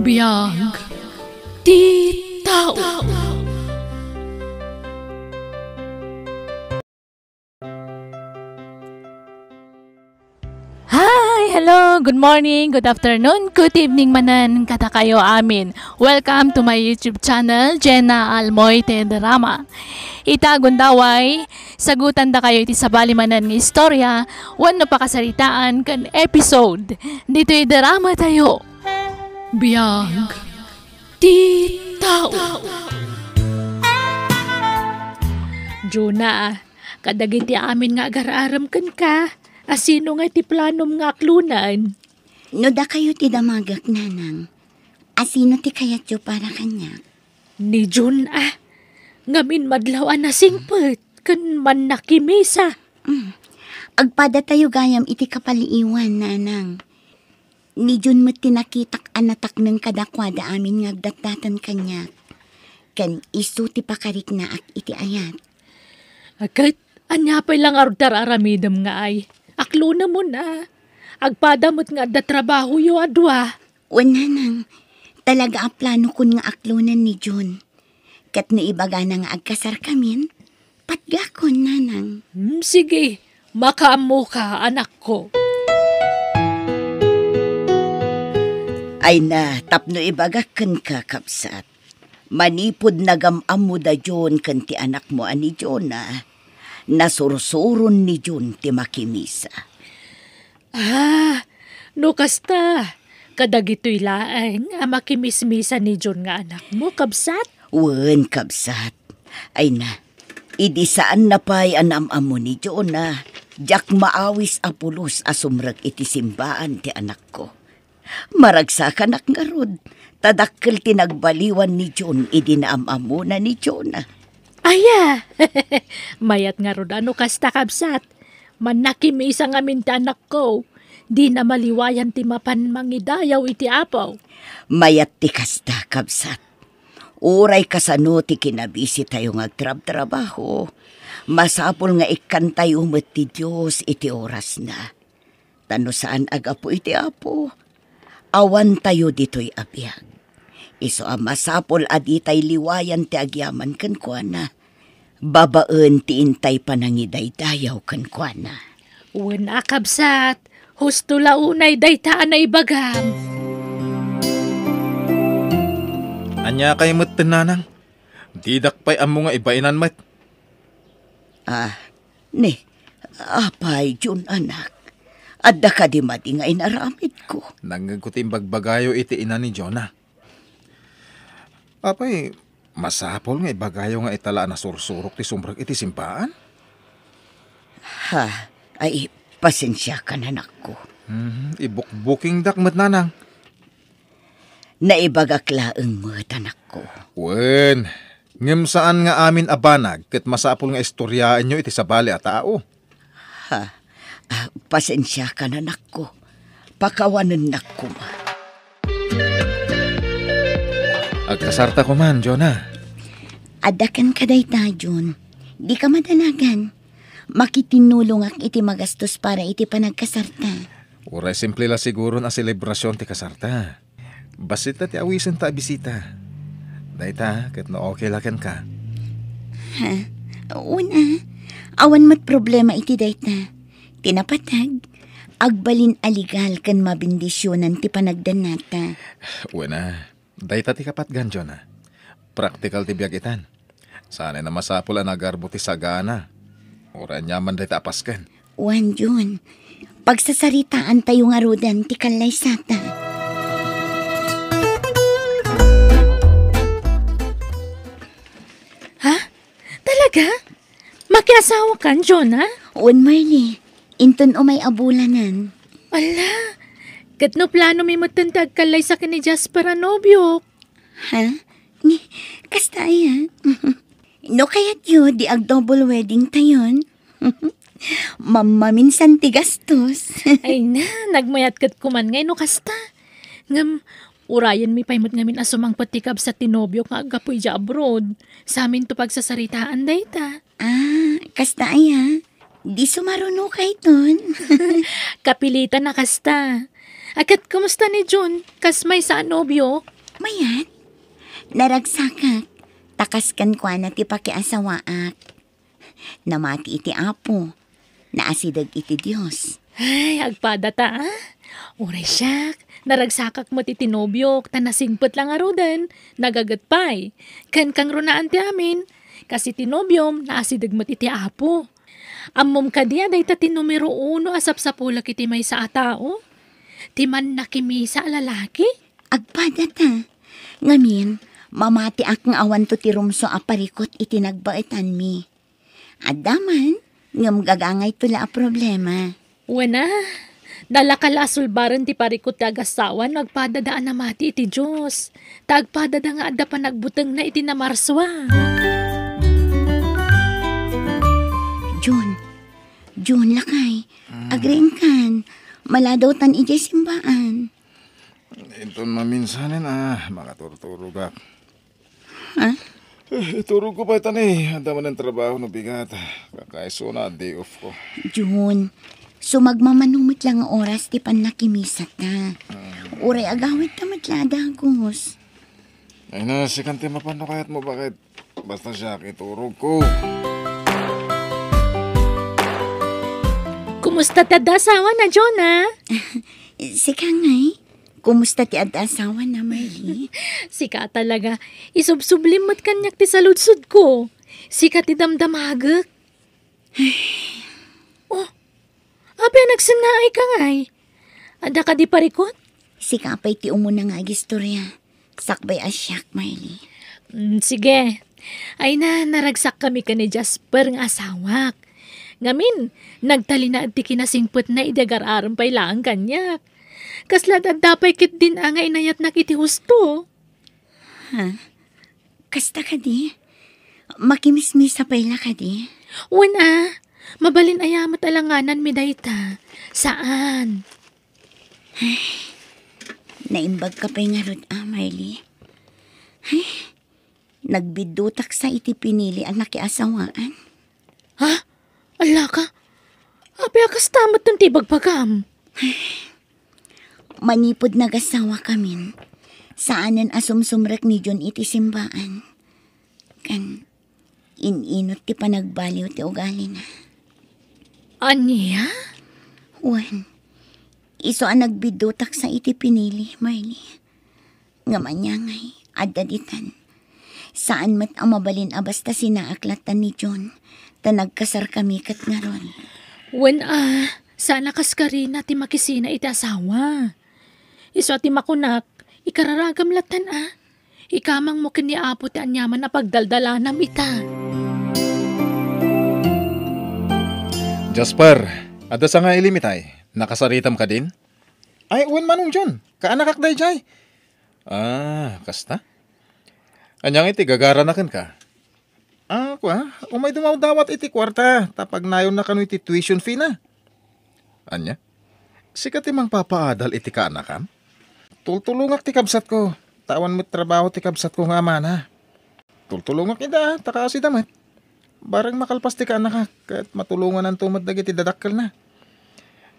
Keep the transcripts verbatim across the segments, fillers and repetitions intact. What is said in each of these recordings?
Biag ti tao. Hi! Hello! Good morning, good afternoon, good evening manen kadakayo amin. Welcome to my YouTube channel, Jenna Almoite Drama. Ita gundaway, sagutandakayo iti sabali manen nga istorya wenno pakasaritaan ken episode ditoy drama tayo. Biag ti tao. Jonah, kadagiti amin nga agar-arem kenka, asino nga iti planom nga aklonen? No dakayo ti damagek, nanang, asino ti kayatyo para kaniak? Ni John a, ngamin madlaw a nasingpet ken mannakimisa. Mm. Agpadatayo gayam iti kapaliiwan, nanang. Ni John met ti nakitak a natakneng kadakuada amin nga agdatdatan kaniak. Ken isu ti pakariknaak iti ayat. Ket ania pay la ngarud ti ar-aramidem nga ay? Aklonemon a. Agpada met nga adda trabahoyo a dua. Wen, nanang, talaga a planokon nga aklonen ni John. Ket no ibagana nga agkasarkamin, patgakon, nanang. Hmm, sige, makaammoka, anakko. Ay na, tapno ibagak kenka, kabsat. Manipud nagam-ammoda John ken ti anakmo a ni Jonah, nasursuron ni John ti makimisa. Ah, no kasta, kadagitoy laeng a makimismisa ni John nga anakmo, kabsat? Wen, kabsat. Ay na, idi saanna pay a naam-ammo ni Jonah, diak maawis a pulos a sumrek iti simbaan ti anakko. Maragsakanak ngarud, ta dakkel ti nagbaliwan ni John idi naam-ammona ni Jonah. Aya! Mayat ngarud a no kasta, kabsat. Mannakimisa ngamin ti anakko. Dina maliwayan ti mapan mangidayaw iti Apo. Mayat ti kasta, kabsat. Uray kasano ti kinabisitayo nga agtrabtrabaho, masapul nga ikkantayo met ti Dios iti orasna. Ta no saan a gapu iti Apo, awantayo ditoy a biag. Isu a masapul a ditay liwayan ti agyaman kenkuana, babaen ti intay panangidaydayaw kenkuana. Wen a, kabsat, husto la unay dayta a naibagam. Ania kay met, nanang? Didak pay ammo nga ibaenan met. Ah, ni, apay, Jun, anak? Adda kadi madi nga inaramidko? Nangngegko ti imbagbagayo iti ina ni Jonah. Apay, masapul nga ibagayo nga ita la a nasursurok ti sumrek iti simbaan? Ha, ay, pasensiakan, anakko. Mhm, ibukbukingdak met, nanang. Naibagak laeng met, anakko. Wen, ngem saan nga amin a banag ket masapul nga istoriaenyo iti sabali a tao. Ha? Ah, pasensiakan, anakko. Pakawanennak koma. Agkasarta koman, Jonah. Adda kenka dayta, Jun. Dika madanagan. Makitinnulongak iti magastos para iti panagkasarta. Uray simple la siguron a selebrasion ti kasarta. Bassit ta ti awisenta a bisita. Dayta, ket no okay la kenka. Ha? Wen a. Awan met problema iti dayta. Ti napateg, agbalin a legal ken mabendisionan ti panagdannata. Wen a. Dayta ti kapatgan, Jonah. Praktikal ti biag itan. Sanay a masapul a nagarbo ti sagana. Uray aniaman dayta a pasken. Wen, Jun. Pagsasaritaantayo ngaruden ti kallaysata. Ha? Talaga? Makiasawakan, Jonah? Wen, Marley. Inton umay a bulanen. Ala, ket no planomi metten ti agkallaysa ken ni Jasper a nobiok? Ha? Ni, kasta aya? No kayatyo, di ag-double wedding tayon. Mammaminsan ti gastos. Ay na, nagmayat ket kuman ngay no kasta. Ngem, urayenmi pay met ngamin a sumangpet ti kabsat ti nobiok nga aggapu idiay abroad. Saminto pagsasaritaan dayta. Ah, kasta aya? Di sumaruno kayton. Kapilitan a kasta. A ket kumusta ni Jun? Kas maysa a nobiok? Mayat, naragsakak, ta kas kenkuana ti pakiasawaak. Namati iti Apo, naasideg iti Dios. Ay, agpada ta, a? Uray siak, naragsakak met iti nobiok, ta nasingpet la ngaruden, nagaget pay. Ken kangrunaan ti amin, kas iti nobiom, naasideg met iti Apo. Ammom kadi a dayta ti numero uno a sapsapulek iti maysa a tao? Ti mannakimisa a lalaki? Agpada ta. Ngamin, mamatiak nga awanto ti rumsua a parikut iti nagbaetanmi. Adda man, ngem gagangayto la a problema. Wen a, nalaka la a sulbaren ti parikut ti agassawa no agpadada a namati iti Dios. Ta agpadada nga adda panagbutengna iti namarsua. Jun, Jun, lakay, agriingkan, maladawtan idiay simbaan. Inton maminsanen a, makaturturogak. Ha? Eh, iturogko pay ta ni, adda manen trabaho no bigat. Kakaisuna, day off ko. Jun, sumagmamano met la nga oras ti pannakimisata. Uray agawidta met la a dagus. Ay na, sikan ti mapan no kayatmo, bakit? Basta siak, iturogko. Kumusta ti adda asawana, Jun, a? Sika ngay? Kumusta ti adda asawana, Marley? Sika talaga, isubsublim met kaniak ti saludsodko. Sika ti damdamagek. Oh, apay a nagsennaayka ngay? Adda kadi parikut? Sika pay ti umuna nga agistorya. Sakbay a siak, Marley. Mm, sige. Ay na, naragsakkami ken ni Jasper nga asawak. Ngamin, nagtalinaed ti kinasingpetna idi agar-arem pay laeng kaniak. Kasla adda pay ketdin a nga inayatnak iti husto. Ha? Kasta kadi? Makimismisa pay la kadi? Wen a, mabalin aya met alangananmi dayta. Saan. Ay, naimbagka pay ngarud a, Marley. Ay, nagbiddutak sa iti pinili a nakiasawaan. Ha? Allaka? Apay a kasta met ti ibagbagam? Manipud nagasawa kamin, saanen a sumsumrek ni Jun iti simbaan. Ken, in-inut ti panagbaliw ti ugalina. Ania? Wen, isu a nagbiddutak sa iti pinili, Marley. Ngem ania ngay, adda ditan. Saan met a mabalin a basta sinaak lattan ni Jun, ta nagkasarkami ket ngarud. Wen a, saan a kaskarina ti makisina iti asawa. Isu a ti makunak, ikararagam lattan a. Ikamangmo ken ni Apo ti aniaman a pagdaldalanam ita. Jasper, adda sanga ilim itay. Nakasaritam kadin? Ay, wen, Manong John. Kaanakak daydiay. Ah, kasta? Ania ngay ti gagarana kenka? Ah, kua, umay dumawdawat iti kuarta, ta pagnayonna kano iti tuition fee na. Ania? Sika ti mangpapaadal iti kaanakam? Tultulongak ti kabsatko, ta awan met trabaho ti kabsatko nga amana. Tultulongak ida, ta kaasida met. Bareng makalpas ti kaanakak, ket matulongananto met dagiti dadakkelna.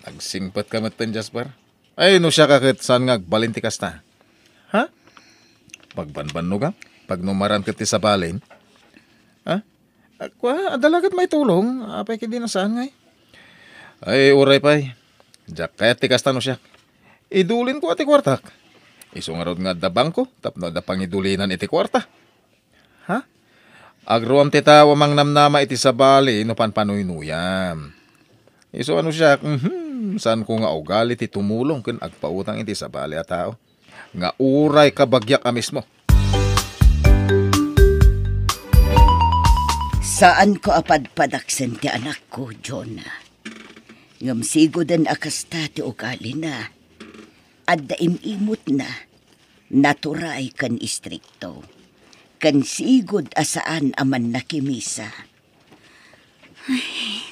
Nagsingpetka metten, Jasper. Ay, no siak a ket saan nga agbalin ti kasta? Ha? Pagbanbannogam? Pagnumaram ket ti sabalin? Ha? Kua, adda la ket maitulong. Apay ket di na saan ngay? Ay, uray pay. Diak kayat ti kasta no siak. Idulinko a ti kuartak. Isu ngarud nga adda bangko tapno adda pangidulinan iti kuarta. Ha? Agruam ti tao a mangnamnama iti sabali no panpanuynuyam. Isu a no siak, mhm, saanko nga ugali ti tumulong ken agpautang iti sabali a tao nga uray kabagiak a mismo. Saanko a padpadaksen ti anakko, Jonah. Ngem sigoden a kasta ti ugalina. Adda im-imotna, naturay ken istrikto, ken sigud a saan a mannakimisa. Ay,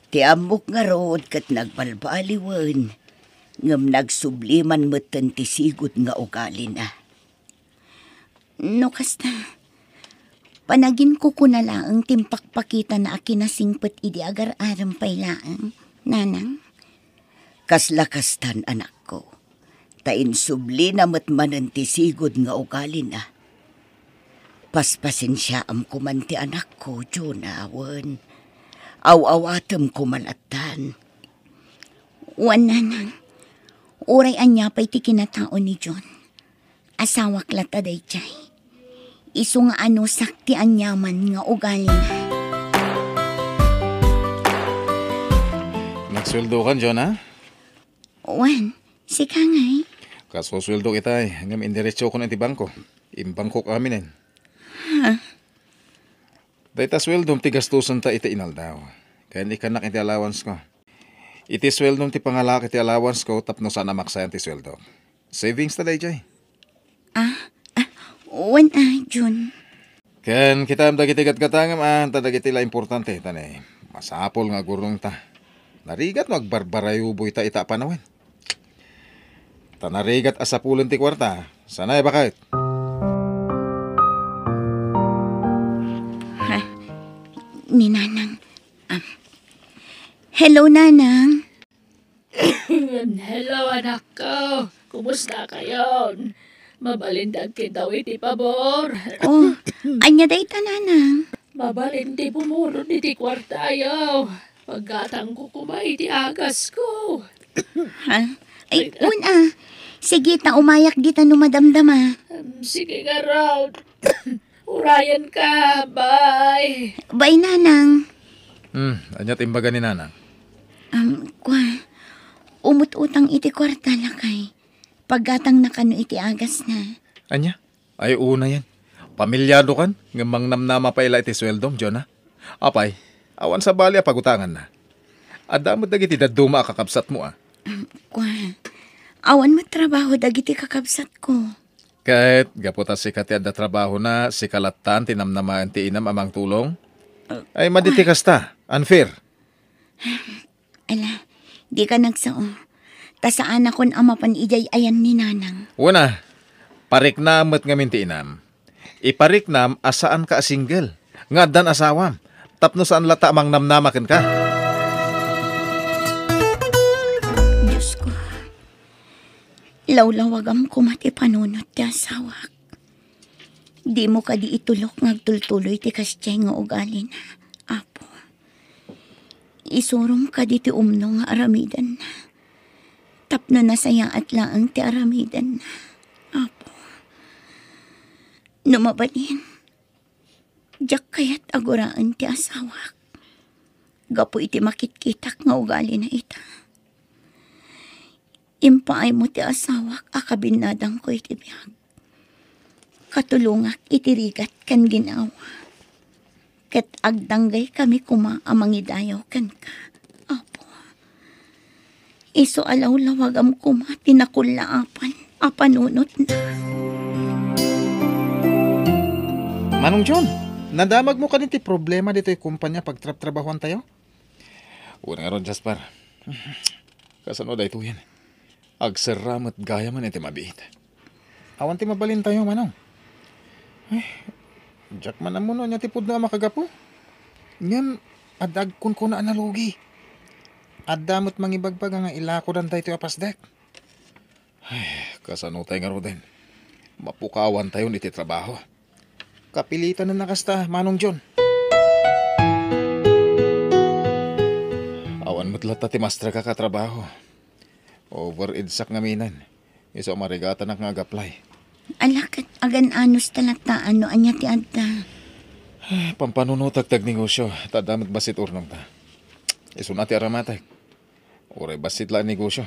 ti ammok ngarud ket nagbalbaliwen, ngem nagsubli man metten ti sigud nga ugalina. No kasta, panaginkukuna laeng ti impakpakitana a kinasingpet idi agar-arem pay laeng, nanang. Kasla kastan, anakko. Ta insublina met manen ti sigud nga ugalina. Paspasensiaam koman ti anakko, Jonah, wen aw-awatem koman lattan. Wen, nanang, uray ania pay ti kinatao ni John, asawak latta daydiay. Isu nga anusak ti aniaman nga ugalina. Nagsueldokan, Jonah? Wen, sika ngay? Kasusueldok itay, ngem indiretsokon iti bangko. Imbangkok aminen. Ha? Dayta sueldom ti gastosenta iti inaldaw. Ken ikkannak iti allowance ko. Iti sueldom ti pangalaak iti allowance ko tapno saan a maksayan ti sueldok. Savings ta daydiay. Ah, ah, wen a, Jun. Ken kitaem dagiti gatgatangem a, ta dagiti la importante, ta ne, masapul nga agurnongta. Narigat no agbarbarayuboyta ita a panawen. Ta narigat a sapulen ti kuarta, sanay baket. Ha? Ni Nanang. Ah. Hello, Nanang. Hello, anakko. Kumusta kayon? Mabalin dagkitaw iti pabor. Oh, ania dayta, Nanang? Mabalin ti pumulod iti kuartayo. Paggatangko koma iti agasko. Ha? Ay, wen a. Sige, ta umayak dita no madamdama. Em, sige ngarud. Urayenka, bye. Bye, Nanang. Hmm, ania ti imbaga ni Nanang? Um, kua, umut-utang iti kuarta, lakay. Paggatangna kano iti agasna. Ania? Ay, unayen. Pamilyadokan, ngem mangnamnama pay la iti sueldom, Jonah. Apay, awan sabali a pagutanganna. Adda met dagiti dadduma a kakabsatmo, a. Um, kua, awan met trabaho dagiti kakabsatko. Ket gapu ta sika ti adda trabahona, sika lattan ti namnamaen ti inam a mangtulong? Uh, Ay, madi ti kua. Kasta, unfair. Ala, dika nagsao. Ta saanakon a mapan idiay ayan ni Nanang. Wen a, pariknam met ngamin ti inam. Ipariknam a saanka a single, nga addan asawam, tapno saan latta a mangnamnama kenka. Diosko, lawlawagam koma ti panunot ti asawak. Dimo kadi itulok nga agtultuloy ti kasdiay nga ugalina, Apo. Isurom kadi ti umno nga aramidenna, tapno nasayaat laeng ti aramidenna, Apo. No mabalin, diak kayat a guraen ti asawak gapu iti makitkitak nga ugalina ita. Impaaymo ti asawak a kabinnadangko iti biag. Katulongak iti rigat ken ginawa. Ket agdanggaykami koma a mangidayaw kenka, Apo. Isu a lawlawagam koma ti nakullaapan a panunotna. Manong John, nadamagmo kadi ti problema ditoy kompania pagtrabtrabahoantayo? Wen ngarud, Jasper. Kasano daytoyen? Agserra met gayamen iti mabiit. Awan ti mabalintayo, Manong. Ay, diak man ammo no ania ti pudno a makagapu. Ngem, adda agkunkuna a nalugi. Adda met mangibagbaga nga ilakodan daytoy a pasdek. Ay, kasano tay ngaruden? Mapukawantayon iti trabaho. Kapilitanen a kasta, Manong John. Awan met latta ti mastrek a katrabaho. Overedsak ngaminen. Isu a marigatanak nga agaplay. Ala ket agan-anos ta latta no ania ti adda. Ay, pampanunotak ti agnegosyo, ta adda met bassit urnongta. Isuna ti aramatek. Uray bassit la a negosyo.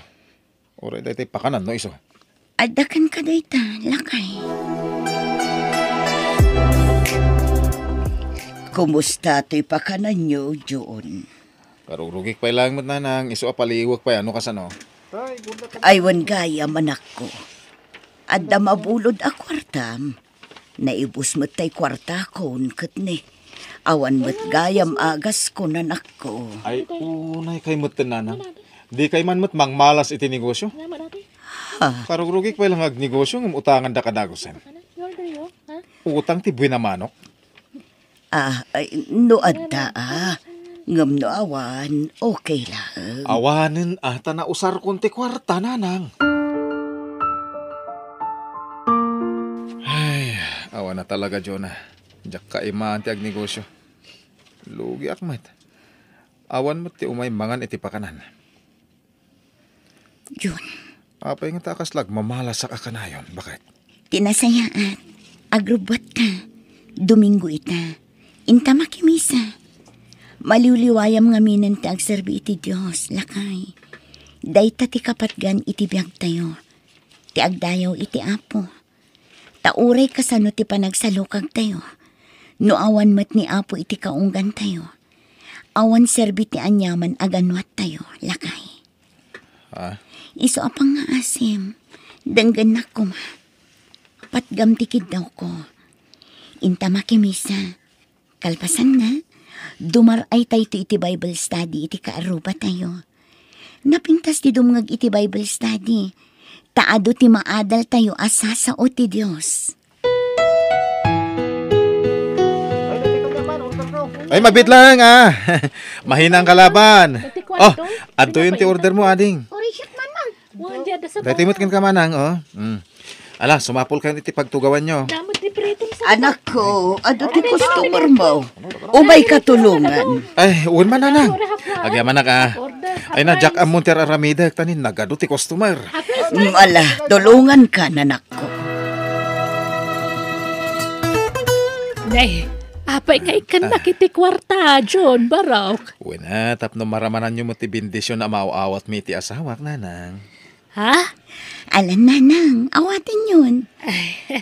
Uray daytoy pakanan no isu. Adda kenka dayta, lakay. Kumusta toy pakananyo, John? Karugrugik pay laeng met, Nanang, isu a paliwek pay, ano kasano? Ay, wen gayam, anakko. Adda mabulod a kuartam. Naibus met tay kuartakon ket ne, awan met gayam agaskon, anakko. Ay, unay kay met, Nanang. Di kay man met mangmalas iti negosyo. Ha? Karugrugik pay lang agnegosyo ngem utangan da kadagusen. Utang ti buena manok. Ah, ay, no adda, ah. Ngem no awan, okay lang. Awanen, ah, ta nausarkon ti kuarta, Nanang. Awan a talaga, Jonah. Diak kaiman ti agnegosio. Lugiak met. Awan met ti umay mangan iti pakanan. Jun. Apay ngata a kasla agmamalasak a kanayon? Baket? Ti nasayaat, agrubbuatka. Domingo ita. Inta makimisa. Maliwliwayam ngaminen ti agserbi iti Dios, lakay. Dayta ti kapatgan iti biagtayo. Ti agdayaw iti Apo. Ta uray kasano ti panagsalukagtayo, no awan met ni Apo iti kaunggantayo, awan serbi ti aniaman a ganuattayo, lakay. Ah? Isu a pangngaasim, denggennak koma. Patgam ti kiddawko. Inta makimisa. Kalpasanna, dumar-aytayto iti Bible study iti kaarrubatayo. Napintas ti dumngeg iti Bible study, ta adu ti maadaltayo a sasao ti Dios. Ay, mabit lang, ah. Mahina ang kalaban. Oh, adtoyon ti order mo, ading. Order, chef, man, man. Daytoy met kenka, manang, oh. Mm. Ala, sumapulkayon iti pagtugawanyo. Damot ti pritong sa Anakko, adu ti customer mo. Umayka tulongan. Ay, wen man, nanang. Agyamanak, ah. Ay na, Jack, ammon ti ar-aramidek, ta ni nagadu ti customer. Mm, ala, tulonganka, nanakko. Nay, apay nga ikkannak iti kuarta, John, Barok? Wen, ah, tapno maramananyo met ti bendision a maaw-awatmi iti asawak, nanang. Ha? Alan, nanang, awatenyon.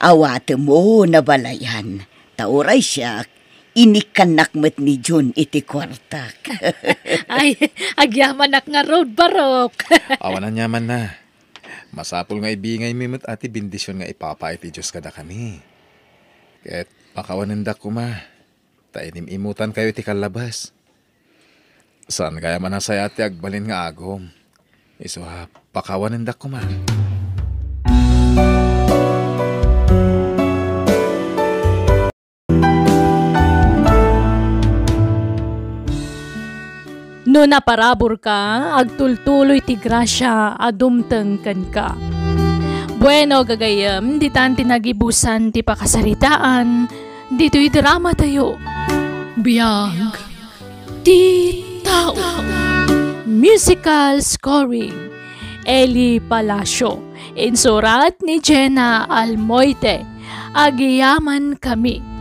Awatenmo, nabalayan. Ta uray siak, inikkannak met ni Jun iti kuartak. Ay, agyamanak ngarud, Barok. Awan aniamanna. Masapul nga ibingaymi met a ti bendision nga ipapay ti Dios kadakami. Ket pakawanendak koma. Ta inim-imutankayo iti kallabas. Saan gayam a nasayaat ti agbalin nga agum. Isu a pakawanendak koma. No naparaburka, agtultuloy ti grasia a dumteng kenka. Bueno, gagayyem, ditan ti nagibusan ti pakasaritaan ditoy dramatayo. Biag ti tao. Musical scoring, Eli Palacio. Insurat ni Jenna Almoite. Agyaman kami.